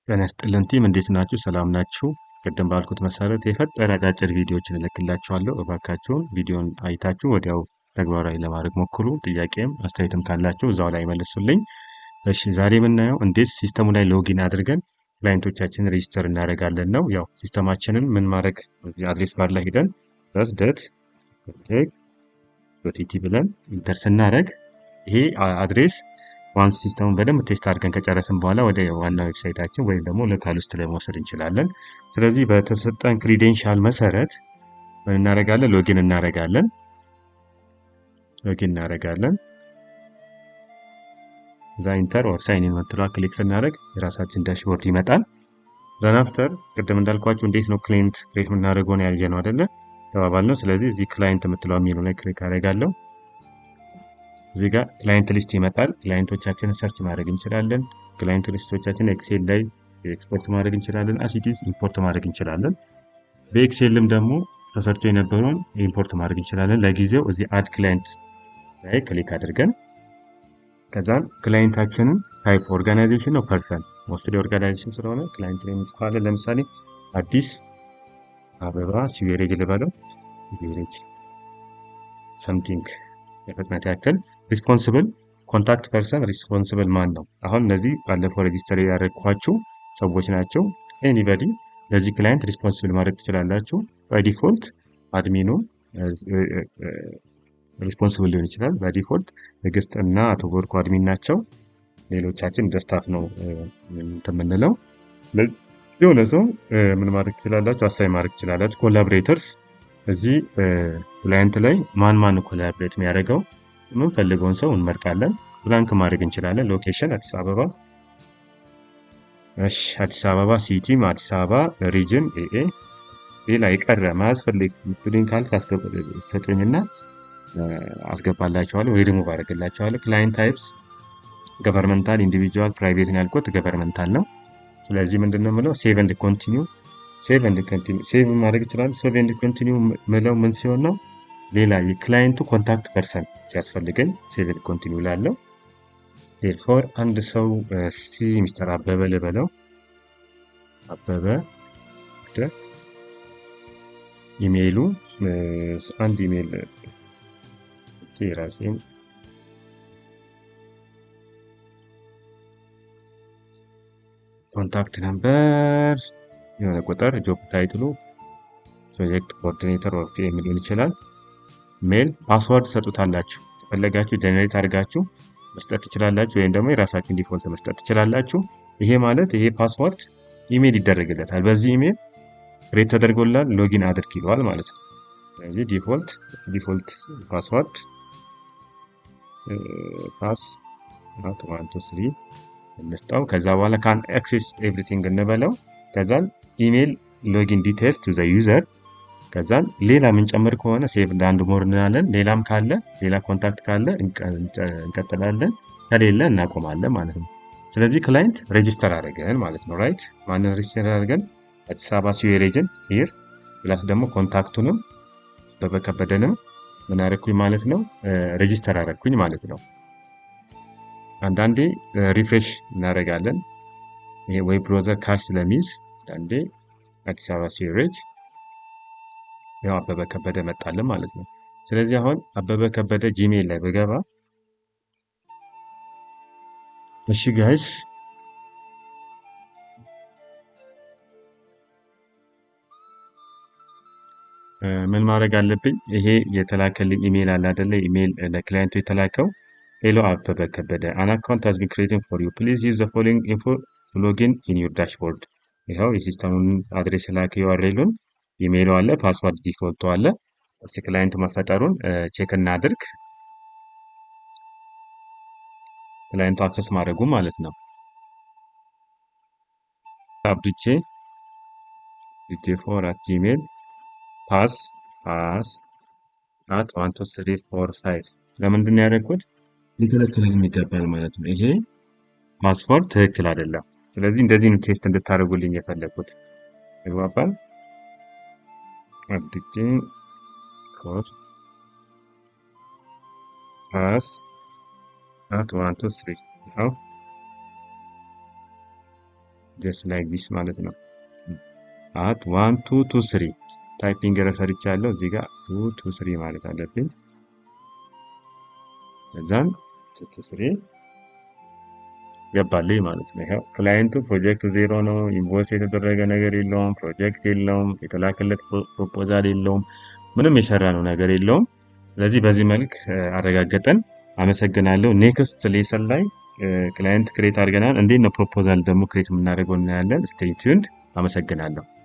ጤና ይስጥልን team፣ እንዴት ናችሁ? ሰላም ናችሁ? ቅድም ባልኩት መሰረት የፈጠነ አጫጭር ቪዲዮዎችን እልክላችኋለሁ። እባካችሁን ቪዲዮን አይታችሁ ወዲያው ተግባራዊ ለማድረግ ሞክሩ። ጥያቄም አስተያየትም ካላችሁ እዛው ላይ መልሱልኝ። እሺ፣ ዛሬ የምናየው እንዴት system ኡ ላይ login አድርገን client ኦቻችንን register እናደርጋለን ነው። ያው system ኣችንን ምን ማድረግ፣ እዚህ address bar ላይ ሄደን res.dot et ብለን enter ስናደርግ ይሄ address once system ኡን በደንብ test አድርገን ከጨረስን በኋላ ወደ ዋና website ኣችን ወይም ደግሞ local ውስጥ ላይ መውሰድ እንችላለን። ስለዚህ በተሰጠን credential መሰረት ምን እናደርጋለን? Login እናደርጋለን። Login እናደርጋለን። እዛ enter or sign in ምትለዋ click ስናደርግ የራሳችን dashboard ይመጣል። Then after ቅድም እንዳልኳችሁ እንዴት ነው client create የምናደርገው ነው ያየ ነው አይደለ ተባባል ነው። ስለዚህ እዚህ client የምትለው የሚለው ላይ click አደርጋለሁ። እዚህ ጋር client list ይመጣል። Client ኦቻችንን search ማድረግ እንችላለን። Client list ኦቻችንን Excel ላይ ኤክስፖርት ማድረግ እንችላለን። As it is import ማድረግ እንችላለን። በ Excel ም ደግሞ ተሰርቶ የነበረውን import ማድረግ እንችላለን። ለጊዜው እዚህ add client ላይ click አድርገን ከዛን client ኣችንን type organization ነው person፣ mostly organization ስለሆነ client ላይ እንጽፋለን። ለምሳሌ አዲስ አበባ sewerage ልበለው፣ sewerage something ለፍጥነት ያክል። Responsible contact person፣ responsible ማን ነው? አሁን እነዚህ ባለፈው register ያደረግኳችሁ ሰዎች ናቸው። Anybody ለዚህ client responsible ማድረግ ትችላላችሁ። By default admin ኡ responsible ሊሆን ይችላል። By default ንግስት እና አቶ ወርቁ admin ናቸው። ሌሎቻችን እንደ staff ነው እንትን የምንለው። ስለዚህ የሆነ ሰው ምን ማድረግ ትችላላችሁ? Assign ማድረግ ትችላላችሁ። Collaborators፣ እዚህ client ላይ ማን ማን collaborate የሚያደርገው የምንፈልገውን ሰው እንመርጣለን። Blank ማድረግ እንችላለን። Location አዲስ አበባ። እሺ፣ አዲስ አበባ city ም አዲስ አበባ፣ region AA። ሌላ የቀረ ማያስፈልግ የምትሉኝ ካለ ሰጡኝና አስገባላችኋለሁ ወይ ሪሙቭ አደርግላችኋለሁ። Client types governmental፣ individual፣ private ነው ያልኩት governmental ነው። ስለዚህ ምንድን ነው የምለው? Save and continue፣ save and continue፣ save ማድረግ ይችላል። Save and continue ምለው ምን ሲሆን ነው? ሌላ የ client ኡ contact person ሲያስፈልገኝ save and continue ላለው። Therefore አንድ ሰው እስቲ ሚስተር አበበ ልበለው። አበበ፣ ኢሜይሉ አንድ ኢሜይል የራሴን contact number የሆነ ቁጥር፣ job title ኡ project coordinator or PM ሊሆን ይችላል። Mail፣ password ሰጡታላችሁ። ከፈለጋችሁ generate አድርጋችሁ መስጠት ትችላላችሁ፣ ወይም ደግሞ የራሳችሁን default መስጠት ትችላላችሁ። ይሄ ማለት ይሄ password email ይደረግለታል። በዚህ email create ተደርጎላል፣ login አድርግ ይለዋል ማለት ነው። ስለዚህ default password pass 1 2 3 እንስጠው። ከዛ በኋላ can access everything እንበለው። ከዛን email login details to the user። ከዛን ሌላ የምንጨምር ከሆነ save and more እንላለን። ሌላም ካለ፣ ሌላ contact ካለ እንቀጥላለን፣ ከሌለ እናቆማለን ማለት ነው። ስለዚህ client register አድርገን ማለት ነው። Right፣ ማንን register አድርገን? አዲስ አበባ sewerage ን here plus ደግሞ contact ኡንም አበበ ከበደንም ምን አደረግኩኝ ማለት ነው? Register አደረግኩኝ ማለት ነው። አንዳንዴ refresh እናደርጋለን። ይሄ web browser cache ስለሚይዝ አንዳንዴ አዲስ አበባ sewerage ያው አበበ ከበደ መጣልን ማለት ነው። ስለዚህ አሁን አበበ ከበደ Gmail ላይ በገባ፣ እሺ guys፣ ምን ማድረግ አለብኝ? ይሄ የተላከልኝ ኢሜይል አለ አይደለ? Email ለ client ኡ የተላከው፣ "Hello አበበ ከበደ፣ an account has been created for you. Please use the following info to login in your dashboard።" ይኸው የ system ኡን address ላከ፣ URL ኡን፣ email ኡ አለ፣ password default ኡ አለ። እስቲ client ኡ መፈጠሩን check እናድርግ። Client ኡ access ማድረጉ ማለት ነው። አብዱቼ 4 at Gmail፣ pass at 1 2 3 4 5። ለምንድን ነው ያደረግኩት? ሊከለክለኝ ይገባል ማለት ነው። ይሄ password ትክክል አይደለም። ስለዚህ እንደዚህ ነው test እንድታደርጉልኝ የፈለግኩት። ይግባባል። አብዱቼ 4 pass at 1 2 3 ነው። Just like this ማለት ነው። At 1223። Typing error ሰርቻለሁ። እዚህ ጋር 223 ማለት አለብኝ። ከዛን 223 ገባልኝ ማለት ነው። ይኸው client ኡ project 0 ነው። Invoice የተደረገ ነገር የለውም። ፕሮጀክት የለውም። የተላከለት proposal የለውም። ምንም የሰራ ነው ነገር የለውም። ስለዚህ በዚህ መልክ አረጋገጠን። አመሰግናለሁ። Next lesson ላይ client create አድርገናል። እንዴት ነው proposal ደግሞ create የምናደርገው እናያለን። Stay tuned። አመሰግናለሁ።